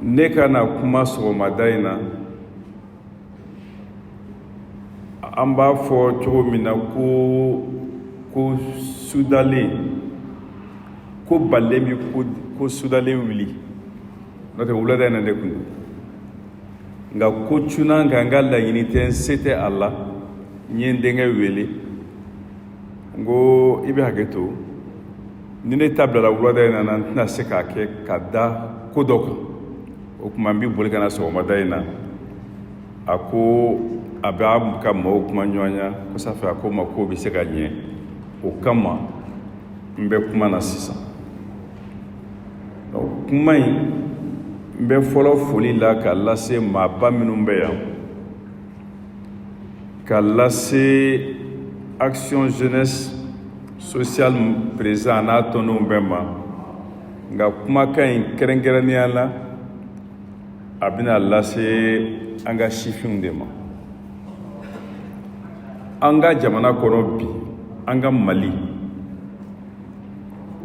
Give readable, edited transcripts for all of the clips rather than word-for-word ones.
Ne ka na kuma sɔgɔmada in na, an b'a fɔ cogo min na ko sudalen ko balen bɛ ko sudalen wuli, n'o tɛ wulada in na ne kun don, nka ko cunna n kan, n ka laɲini tɛ, n se tɛ a la. N ye n denkɛ wele, n ko i bɛ hakɛ to, ni ne ta bilala wulada in na, n tɛna se k'a kɛ ka da ko dɔ kan. O tuma n bɛ boli ka na sɔgɔmada in na. A ko a b'a ka maaw kuma ɲɔgɔnya kɔsa fɛ, a ko ma k'o bɛ se ka ɲɛ. O kama n bɛ kuma na sisan. Kuma in, n bɛ fɔlɔ foli la ka lase maaba minnu bɛ yan, ka lase Action Jeunesse Sociale président n'a tɔndenw bɛɛ ma. Nka kumakan in, kɛrɛnkɛrɛnnenya la, a bɛna lase an ka sifinw de ma. An ka jamana kɔnɔ bi, an ka Mali,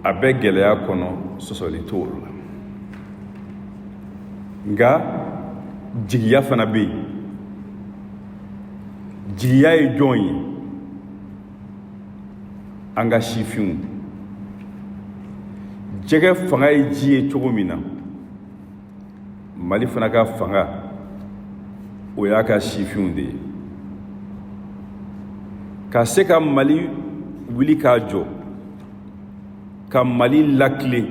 a bɛ gɛlɛya kɔnɔ, sɔsɔli t'o la, nka jigiya fana bɛ yen. Jigiya ye jɔn ye? An ka sifinw. Jɛgɛ fanga ye ji ye cogo min na, Mali fana ka fanga, o y'a ka sifinw de ye. Ka se ka Mali wuli k'a jɔ, ka Mali lakilen,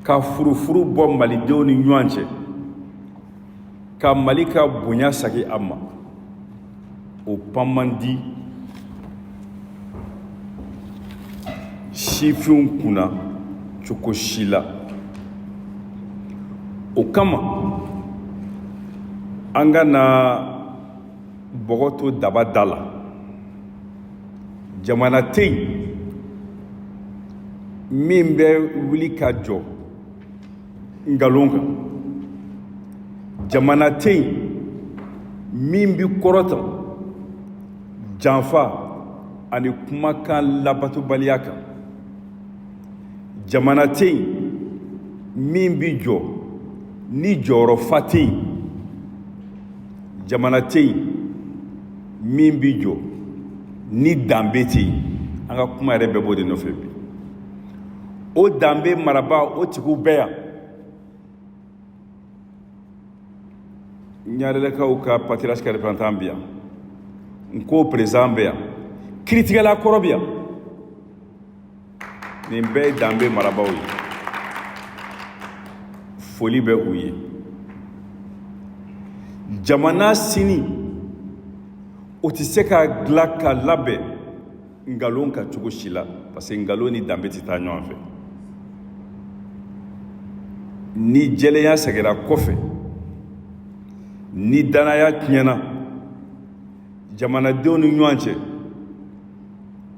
ka furufuru bɔ malidenw ni ɲɔgɔn cɛ, ka Mali ka bonya sagi a ma, o pan man di sifinw kunna cogo si la. O kama an ka na bɔgɔ to daba da la. Jamana tɛ yen min bɛ wuli ka jɔ nkalon kan. Jamana tɛ yen min bɛ kɔrɔta janfa ani kumakan labatobaliya kan. Jamana tɛ yen min bɛ jɔ ni jɔyɔrɔfa tɛ yen. Jamana tɛ yen min bɛ jɔ ni danbe tɛ yen. An ka kuma yɛrɛ bɛɛ b'o de nɔfɛ bi. O danbe marabaa, o tigiw bɛ yan. Ɲarelakaw ka patriarche ka représentant bɛ yan, n ko président bɛ yan, kiritigɛla kɔrɔ bɛ yan. Nin bɛɛ ye danbe marabaaw ye, foli bɛ u ye. Jamana sini, o tɛ se ka dilan ka labɛn nkalon kan cogo si la, parce que nkalon ni danbe tɛ taa ɲɔgɔn fɛ. Ni jɛlenya seginna kɔfɛ, ni danaya tiɲɛna jamanadenw ni ɲɔgɔn cɛ,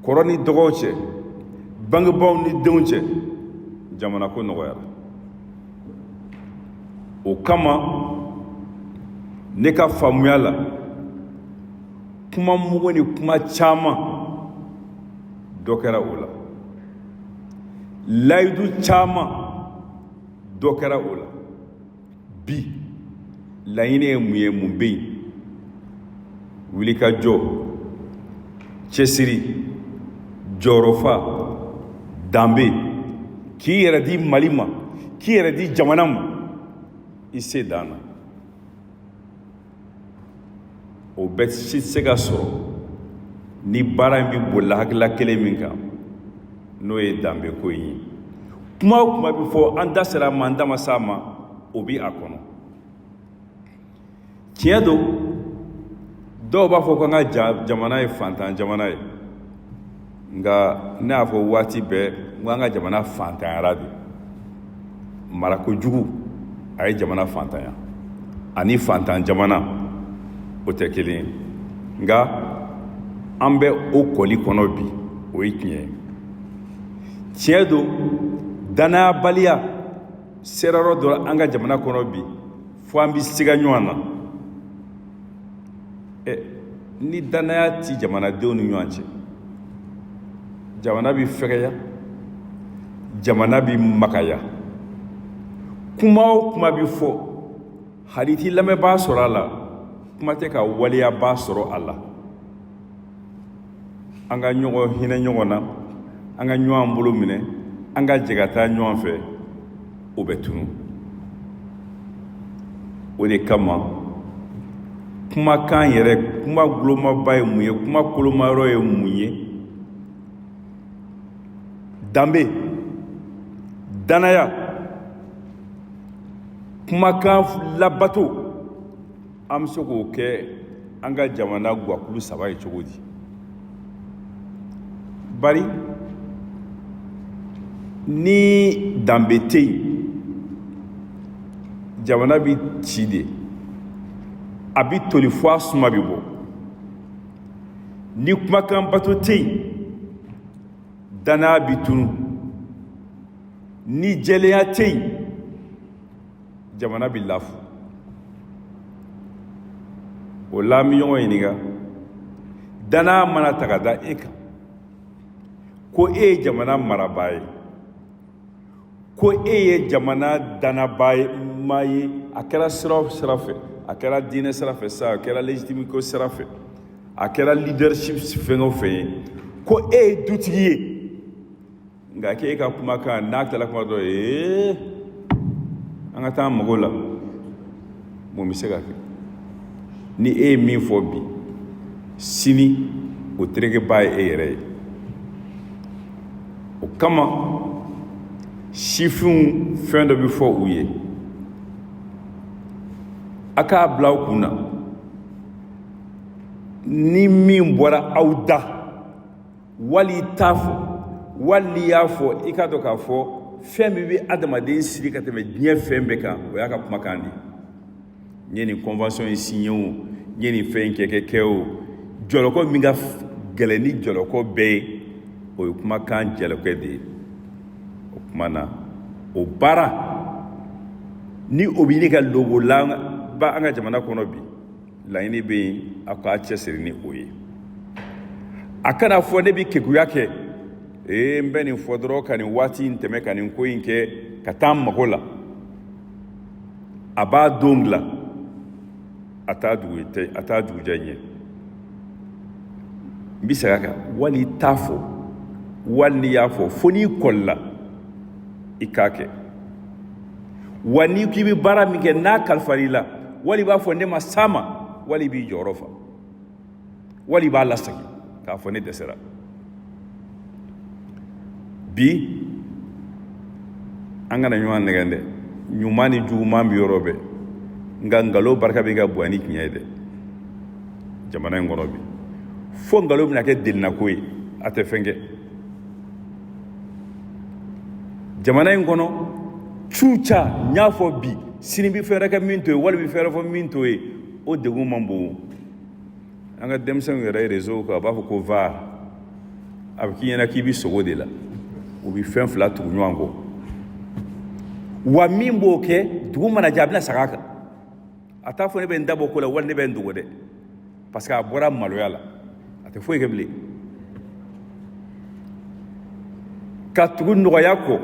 kɔrɔ ni dɔgɔw cɛ, bangebaaw ni denw cɛ, jamana ko nɔgɔyara. O kama ne ka faamuya la, kuma mugu ni kuma caman dɔ kɛra o la, layidu caman dɔ kɛra o la. Bi laɲini ye mun ye? Mun bɛ yen? Wulikajɔ, cɛsiri, jɔyɔrɔfa, danbe, k'i yɛrɛ di Mali ma, k'i yɛrɛ di jamana ma i se dan na, o bɛɛ si tɛ se ka sɔrɔ ni baara in bɛ bolila hakilila kelen min kan, n'o ye danbe ko in ye. Kuma o kuma bɛ fɔ, an da sera a ma, an da ma s'a ma, o bɛ a kɔnɔ. Tiɲɛ don, dɔw b'a fɔ ko an ka jamana ye fantan jamana ye, nka ne y'a fɔ waati bɛɛ n ko an ka jamana fantanyara de. Marako jugu a ye jamana fantanya ani fantan jamana, o tɛ kelen ye. Nka an bɛ o kɔli kɔnɔ bi, o ye tiɲɛ ye. Tiɲɛ don, danayabaliya sera yɔrɔ dɔ la an ka jamana kɔnɔ bi, fo an bɛ siga ɲɔgɔn na. Ɛ, ni danaya ti jamanadenw ni ɲɔgɔn cɛ, jamana bɛ fɛgɛya, jamana bɛ magaya. Kuma o kuma bɛ fɔ, hali i t'i lamɛnbaa sɔrɔ a la, kuma tɛ ka waleyabaa sɔrɔ a la. An ka ɲɔgɔn hinɛ ɲɔgɔn na, an ka ɲɔgɔn bolo minɛ, an ka jɛ ka taa ɲɔgɔn fɛ, o bɛ tunu. O de kama kumakan yɛrɛ, kuma gulomaba ye mun ye, kuma kolomayɔrɔ ye mun ye? Danbe, danaya, kumakan labato, an bɛ se k'o kɛ an ka jamana guwakulu saba ye cogo di? Bari ni danbe tɛ yen, jamana bɛ ci de, a bɛ toli fo a suma bɛ bɔ. Ni kumakan bato tɛ yen, danaya bɛ tunu. Ni jɛlenya tɛ yen, jamana bɛ lafu. O la an bɛ ɲɔgɔn ɲininka, danaya mana ta ka da e kan ko e ye jamana marabaa ye, ko e ye jamana danabaa ye, maa ye, a kɛra sira o sira fɛ, a kɛra diinɛ sira fɛ sa, a kɛra légitimité ko sira fɛ, a kɛra leadership fɛn o fɛn ye, ko e ye dutigi ye, nka k'e ka kumakan n'a tilala kuma dɔ ye, an ka taa mago la, mun bɛ se ka kɛ? Ni e ye min fɔ bi, sini o terekeba ye e yɛrɛ ye. O kama sifinw, fɛn dɔ bɛ fɔ u ye, a k'a bila aw kun na, ni min bɔra aw da, wali i t'a fɔ, wali n'i y'a fɔ, i k'a dɔn k'a fɔ fɛn min bɛ adamaden siri ka tɛmɛ diɲɛ fɛn bɛɛ kan, o y'a ka kumakan de ye. N ye nin convention in signé o, n ye nin fɛn in kɛ kɛ kɛ o, jɔlɔkɔ min ka gɛlɛn ni jɔlɔkɔ bɛɛ ye, o ye kumakan jɔlɔkɔ de ye. O tuma na, o baara ni o bɛ ɲini ka lobo ba an ka jamana kɔnɔ bi, laɲini bɛ yen, a k'a cɛsiri ni o ye. A kana fɔ ne bɛ keguya kɛ, ee n bɛ nin fɔ dɔrɔn ka nin waati in tɛmɛ, ka nin ko in kɛ ka taa n mago la. A b'a don dilan, a t'a dugu a t'a dugujɛ ɲɛ. N bɛ segin a kan, wali i t'a fɔ, wali n'i y'a fɔ, fo n'i kɔlila i k'a kɛ. Wa n'i k'i bɛ baara min kɛ, n'a kalifara i la, wali i b'a fɔ ne ma s'a ma, wali i b'i jɔyɔrɔ fa, wali i b'a lasegin k'a fɔ ne dɛsɛra. Bi an kana ɲɔgɔn nɛgɛn dɛ, ɲuman ni juguman bɛ yɔrɔ bɛɛ, nka nkalon barika bɛ ka bonya ni tiɲɛ ye dɛ jamana in kɔnɔ bi. Fo nkalon bɛna kɛ delinako ye, a tɛ fɛn kɛ jamana in kɔnɔ. Cu ca, n y'a fɔ bi, sini bɛ fɛn wɛrɛ kɛ min t'o ye, wali bɛ fɛn wɛrɛ fɔ min t'o ye, o degun man bon. An ka denmisɛnw yɛrɛ ye réseau kan, a b'a fɔ ko VAR, a bɛ k'i ɲɛna k'i bɛ sogo de la, u bɛ fɛn fila tugu ɲɔgɔn kɔ. Wa min b'o kɛ, dugu mana jɛ, a bɛna segin a kan. A t'a fɔ ne bɛ n da bɔ ko la, wali ne bɛ n dogo dɛ, parce que a bɔra maloya la, a tɛ foyi kɛ bilen. Ka tugu nɔgɔya kɔ,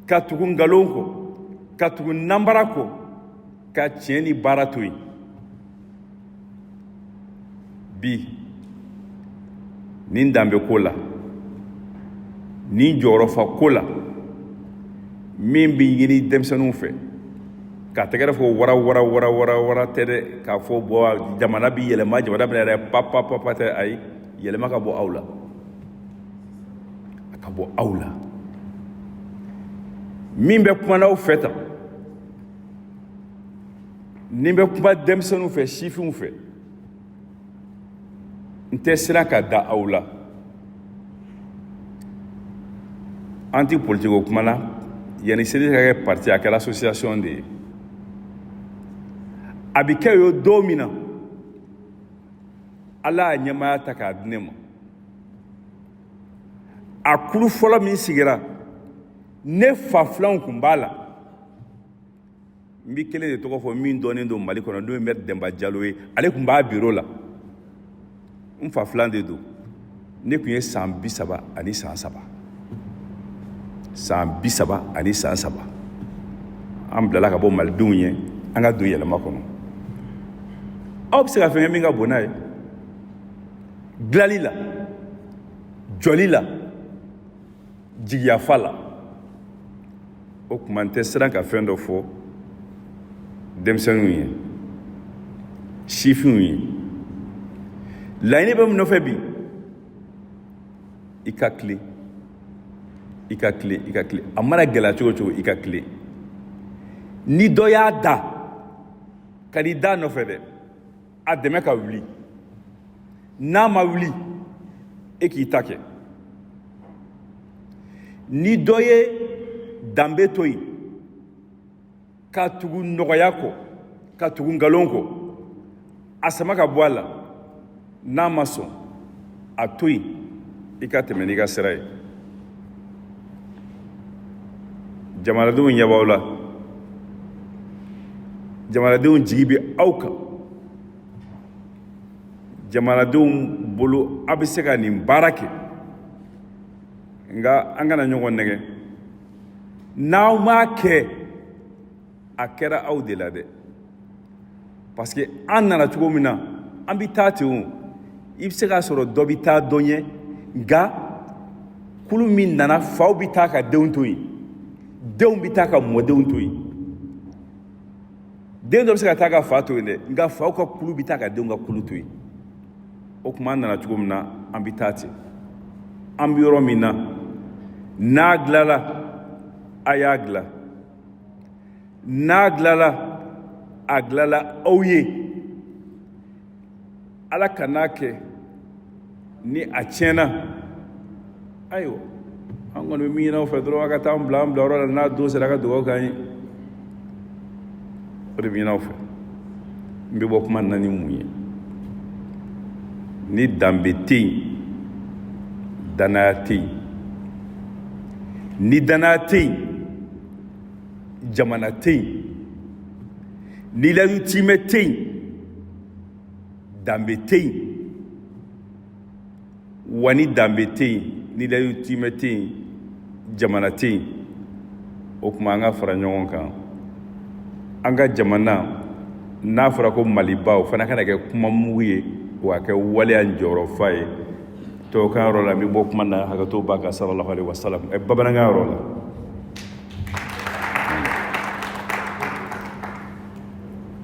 ka tugu nkalon kɔ, ka tugu nanbara kɔ, ka tiɲɛ ni baara to yen. Bi nin danbe ko la, nin jɔyɔrɔfa ko la, min bɛ ɲini denmisɛnninw fɛ ka tɛgɛrɛ fɔ wara wara wara wara wara tɛ dɛ, k'a fɔ bɔ jamana bɛ yɛlɛma, jamana bɛ yɛrɛ pa pa pa pa tɛ. Ayi, yɛlɛma ka bɔ aw la, a ka bɔ aw la. Min bɛ kuma n'aw fɛ tan, ni bɛ kuma denmisɛnninw fɛ, sifinw fɛ, n tɛ siran ka da aw la. An ti politiki ko kuma na. Yanni CDR ka kɛ parti, a kɛra association de ye. A bɛ kɛ o don min na, Ala y'a ɲɛmaaya ta k'a di ne ma. A kulu fɔlɔ min sigira, ne fa filanw kun b'a la. N bɛ kelen de tɔgɔ fɔ min dɔnnen don Mali kɔnɔ, n'o ye Maître Demba Jalo ye. Ale tun b'a bureau la, n fa filan de don. Ne tun ye san 30 ani san saba, san 30 ani san saba. An bilala ka bɔ malidenw ye, an ka don yɛlɛma kɔnɔ. Aw bɛ se ka fɛn kɛ min ka bon n'a ye dilanli la, jɔli la, jigiyafa la. O tuma n tɛ siran ka fɛn dɔ fɔ denmisɛnninw ye, sifinw ye. Laɲini bɛ min nɔfɛ bi, i ka tilen, i ka tilen, i ka tilen. A mana gɛlɛya cogo o cogo, i ka tilen. Ni dɔ y'a da, kan'i da nɔfɛ dɛ, a dɛmɛ ka wuli. N'a ma wuli, e k'i ta kɛ. Ni dɔ ye danbe to yen ka tugu nɔgɔya kɔ, ka tugu nkalon kɔ, a sama ka bɔ a la. N'a ma sɔn, a to yen, i ka tɛmɛ n'i ka sira ye. Jamanadenw ɲɛ b'aw la, jamanadenw jigi bɛ aw kan. Jamanadenw bolo, aw bɛ se ka nin baara kɛ. Nka an kana ɲɔgɔn nɛgɛn. N'aw m'a kɛ, a kɛra aw de la dɛ, parce que an nana cogo min na, an bɛ taa ten. O i bɛ se k'a sɔrɔ dɔ bɛ taa dɔ ɲɛ, nka kulu min nana, faw bɛ taa ka denw to yen, denw bɛ taa ka mɔdenw to yen. Den dɔ bɛ se ka taa ka fa to yen dɛ, nka faw ka kulu bɛ taa ka denw ka kulu to yen. O tuma an nana cogo min na, an bɛ taa ten. An bɛ yɔrɔ min na, n'a dilanla, a y'a dilan. N'a dilanla, a dilanla aw ye. Ala kan'a kɛ ni a tiɲɛna. Ayiwa, an kɔni bɛ min ɲini aw fɛ dɔrɔn, a ka taa an bila an bilayɔrɔ la. N'a don sera, a ka dugawu k'an ye. O de bɛ ɲini aw fɛ. N bɛ bɔ kuma na ni mun ye? Ni danbe tɛ yen, danaya tɛ yen. Ni danaya tɛ yen, jamana tɛ yen. Ni layidu tiimɛ tɛ yen, danbe tɛ yen. Wa ni danbe tɛ yen, ni layidu tiimɛ tɛ yen, jamana tɛ yen. O tuma an ka fara ɲɔgɔn kan, an ka jamana n'a fɔra ko Maliba, o fana kana kɛ kuma mugu ye, o ka kɛ waleya jɔyɔrɔfa ye. Tubabukan yɔrɔ la, n bɛ bɔ kuma na, hakɛto b'a kan. Sallallahu alaihi wasallam. Bamanankan yɔrɔ la.